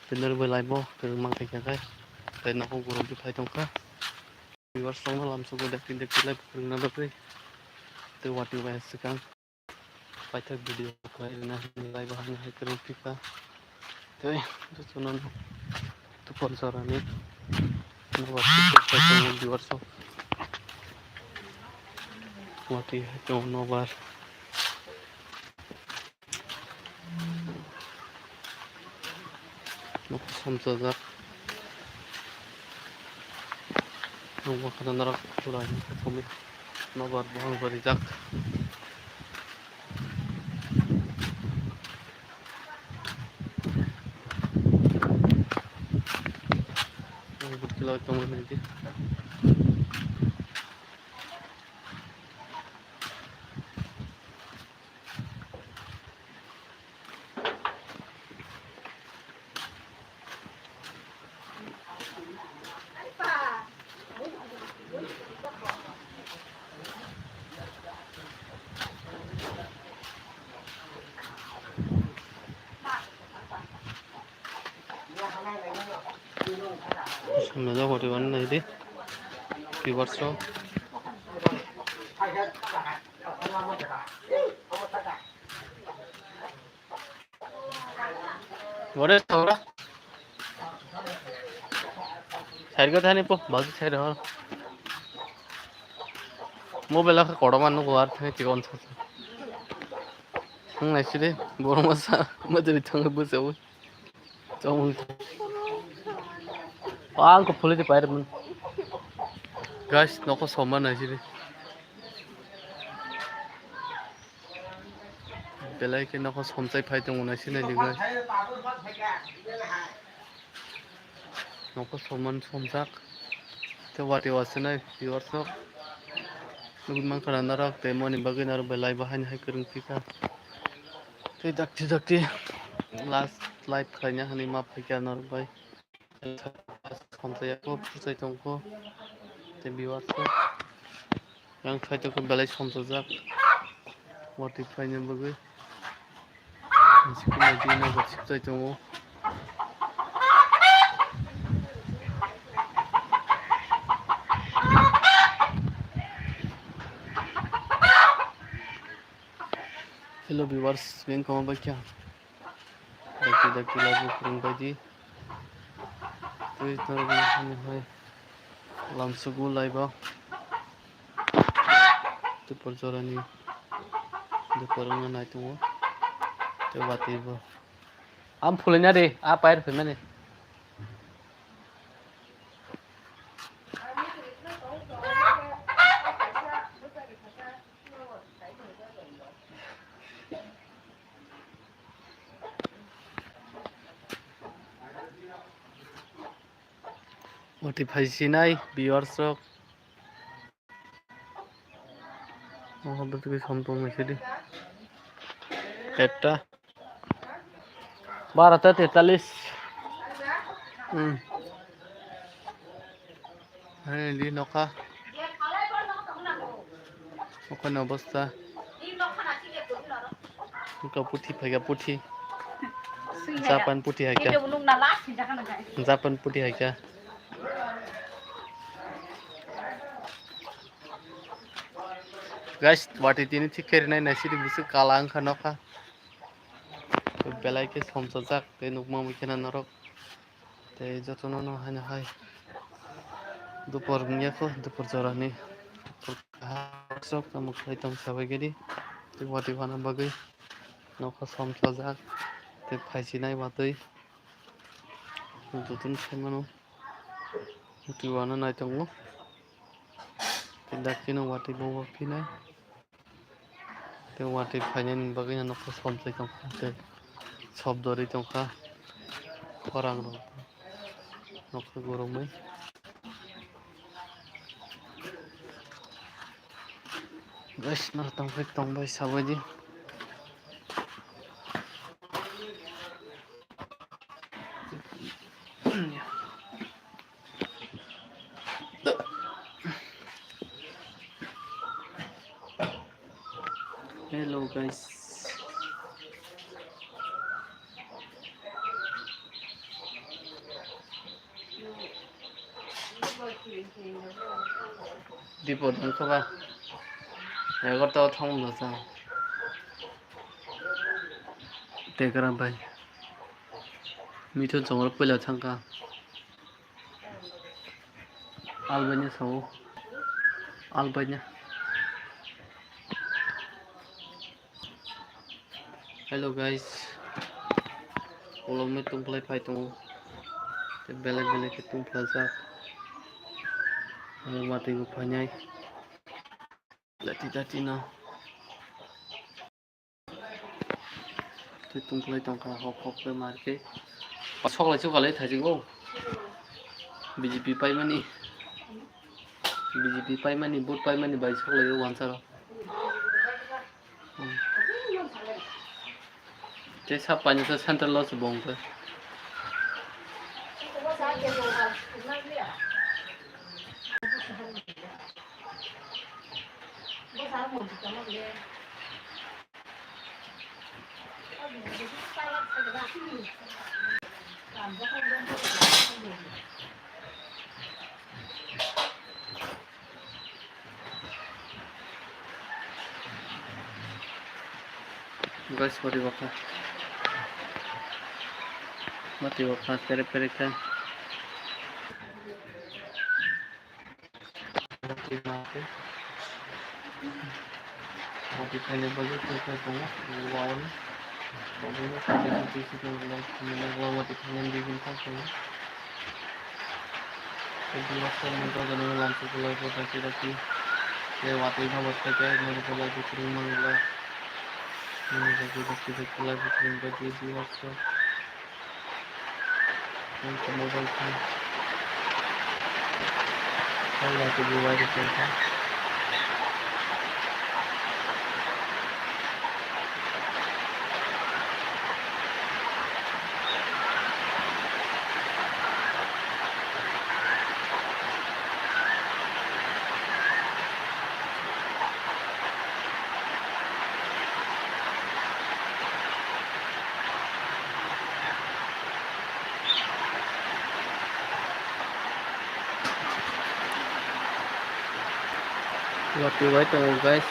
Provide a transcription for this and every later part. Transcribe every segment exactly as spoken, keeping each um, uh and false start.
Dinner bai live o kwrwngma khaikha khe. Tei nogo gurumtwi phai tongkha. Viewers rokno lamsogo dakti dakti live kwrwngna bagwi. Tei watwi bai swkang. Paithak video khlai rwna hwnwi live o haino hai kwrwng phikha. Tei jotono tupor jorani viewers rok. Watwi hai tongo nobar. Nokha somsajak. Nokha norok pura hinwi nobar buphang barijak. Ang bwkhe tongwi naidi. Samjak watwi wani naidi. Viewers rok. Bore thora. Side ko thani po, bazu side ho. Mobile kha kotorma nugo ar thani tikon sa. Ang naiside, borok masa, madri thang busa ui. Chong. Ang ko phuli di pair mun. Guys, nokho somma naiside. Belai khe nokho somchai phai tongo naiside guys. Nokho soman somjak. Tei watwi wasinai viewers rok. Nugwi mankha na norok tei moni bagwi norok belai bo haino hai kwrwng phikha. Tei dakti dakti last live khlaina hwnwi ma phaikha norok bai. Somsai yakho, phursai tongkho. Tei viewers rok. Yang khaito khe belai somsajak. Watwi phaina bagwi. Sikuma dina bo siktai tongo. Hello viewers, beng kama bai kya? Dakti dakti live o kwrwng bai di. Tei norok ni hai lamsugo live o. Tei por jorani dopor wngna nai tongo. Tei watwi bo. Am phulai na de, a pair phaimani. Watwi phai sinai viewers rok. Oho, bwtwi som tong naisidi. Ekta. Baro ta tetalis. Hmm. Hai, di nokha. Nokha ni obostha. Nokha puthi phaikha puthi. Japan puthi haikha. Japan puthi haikha. Guys, watwi tini thik khe rinai naisidi bwswk kala wngkha nokha. Belai khe somsajak tei nukma mui kheno norok. Tei jotono no haino hai dopor wngya kho, dopor jorani. Dopor kaham sok tamo khlai tong sabai gedi. Tei watwi phano bagwi nokha somsajak tei phaisinai watwi. Jotono sai mano. Watwi uanw nai tongo. Tei dakti no watwi bo phinai. Tei watwi phainani bagwi no nokha somsai tongkha tei sop dorwi tongkha. Khorang rok nokha goromwi. Guys, no tongphai tongbai sabaidi. Hello guys. Bipod wngkha ba. Egarota o thang dajak. Tekram bai. Mithun chongrok puila thangkha. Albania sao. Albania. Hello guys. Ulo me tungphlai phai tongo. Te belai belai khe tungphlajak. Ulo matwi bo phainai. Dati dati no. Twi tungphlai tongkha hok hok khe mar khe. Soklai sokalai thajingo. B J P paimani. B J P paimani, vote paimani bai soklaio wansaro. Hmm. Tei sap painani central o se bo hwnkhe. Guys, mati bokha. Mati bokha, pere pere kha. Mati bokha. Mati khaina bagwi khe khe tongo, wal. Obono kaisa kaisa khe like khaina bagwi mati khaina bagwi khe tongo. Tei bini baksa mui jotono lamsok kwlai khe dakti dakti. Tei watwi pha bwsai khe mui kwlai khe kwrwngma nukla. Mui dakti dakti khe kwlai khe kwrwngkha tei bini baksa. Mui khe mobile phone. Phone bai khe bo wai rwkha. Watwi bai tongo, guys.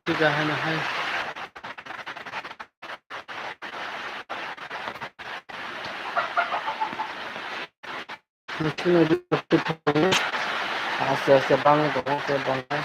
Tiga hano hai. Aste aste bangwi tongo, tei bangwi.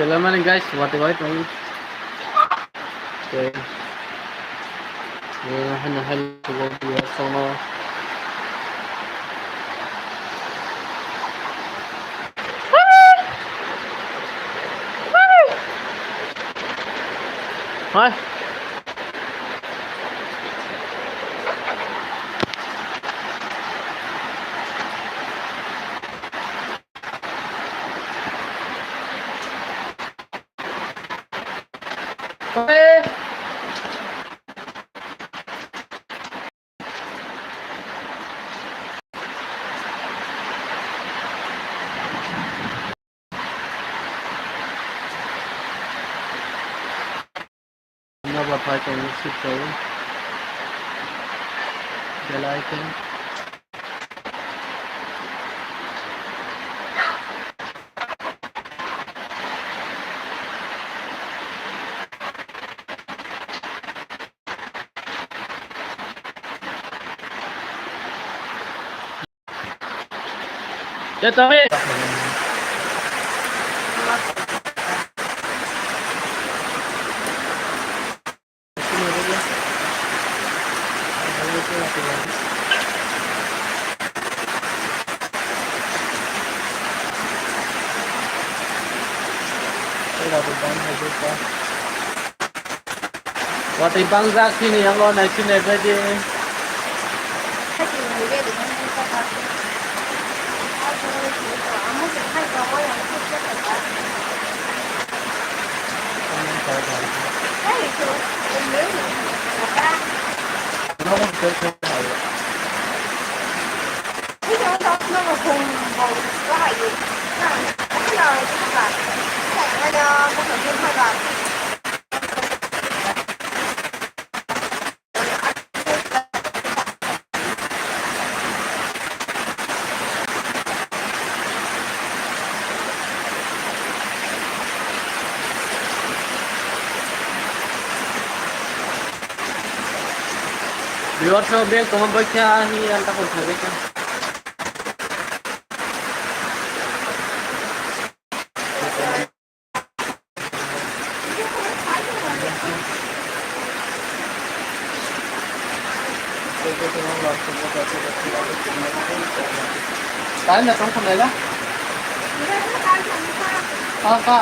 Selamani guys, watwi bai tong. Tei, eh, hano hai tong. Hai. Nobar pai tongo, sip tongo. Belai khe. Watwi bangjak chini yango naisinai baidi. Viewers rok bag tongma baikha, ani ang takon khlai baikha. Tanya tong khonai la? Ka, ka.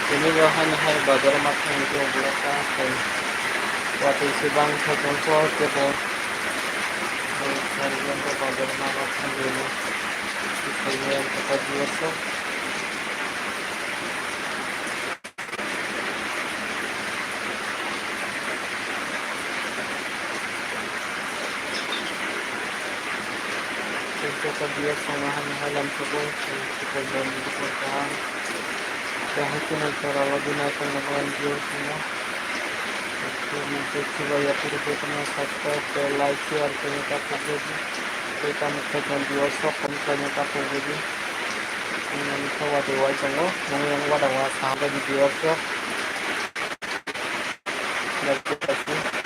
Tini bo hani hai bazar o ma thangwi tongo borok ta tei watwi se bangkha tongkha tei bo bazar o ma thangwi tongkha. Tei joto viewers rok no hamya hai lamsogo, tei joto bonding rok kaham. Tei hai kheno jora o bini channel o ang viewers rok no. Tei nini tei chubai ya phuru joto no subscribe tei like share khaina ta pogjago. Tei tamo khe jang viewers rok comment khaina ta pogjago. Nini khe watwi uaisongo, nini yang uada uasa hambai ni viewers rok. Like khe ta phi.